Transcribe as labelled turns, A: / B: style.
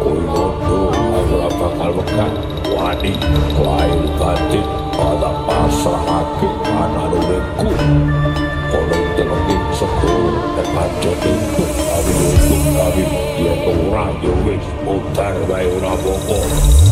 A: Kowe ngono aku ora bakal wegah wani lahir batin pada pasrahake anan uripku. Kono telenging segara nek pancen entuk awi entuk awi yen ora ya wis modar wae ora apa-apa.